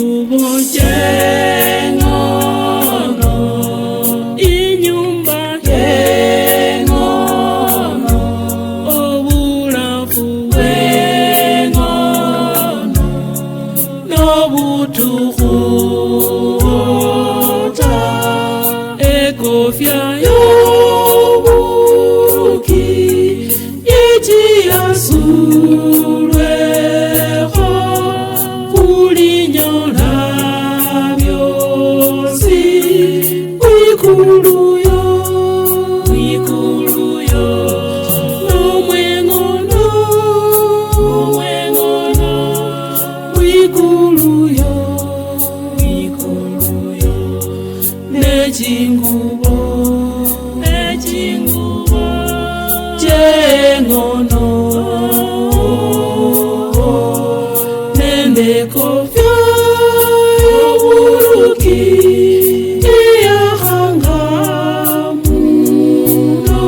Nechingubo cheng'ono, inyumba yeng'ono, obulafu bweng'ono, nobutukhu ta, ekofya yoburuki yechiyasulwekho khulinyola byosi mwikuluyo, mwikuluyo, nomweng'ono, omweng'ono, mwikuluyo, mwikuluyo, nechingubo, nechingubo cheng'ono, nende kofya yoburuki iyakhanga muno,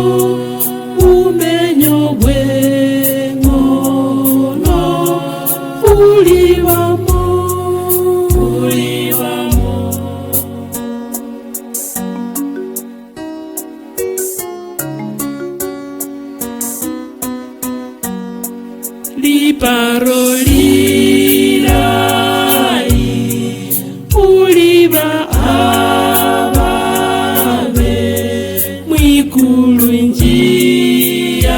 bumenyo bweng'ono bulibamo, bulibamo. Liparo lilayi uliba ababe mwikulu injiyayo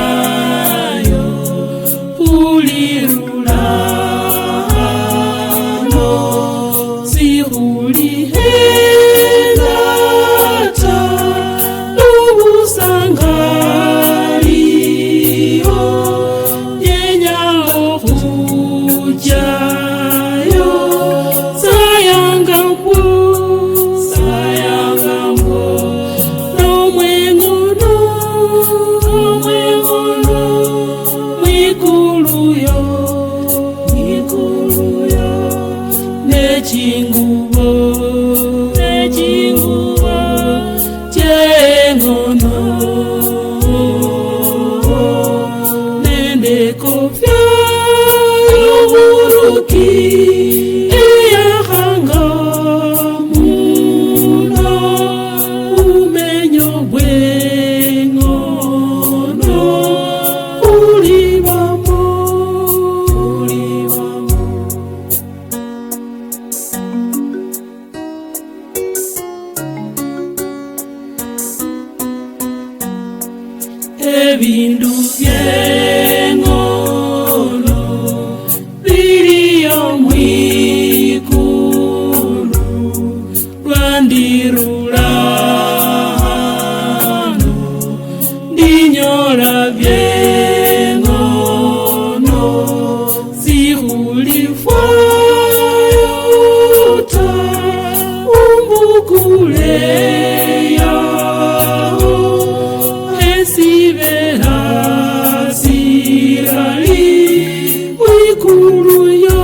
ulirulano sikhulihela ta lubusangaliyo nyenya okhujayo sayangambwo, sayangambwo, nomweng'ono, omweng'ono, mwikuluyo, mwikuluyo, nechingubo, nechingubo cheng'ono, nende kofya yoburuki iyakhanga muno, bumenyo bweng'ono bulibamo, bulibamo. Ebindu byeng'ono biliyo mwikulu, lwandirulano ndinyola byeng'ono, sikhulifwayo ta umbukule yaho esibela silali mwikuluyo,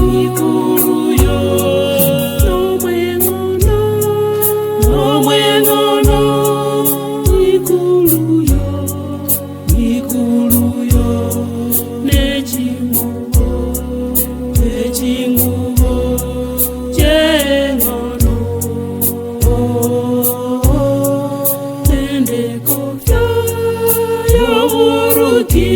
mwikuluyo, nomweng'ono, nomweng'ono, mwikuluyo, mwikuluyo, nechingubo, nechingubo cheng'ono, nende kofya yoburuki.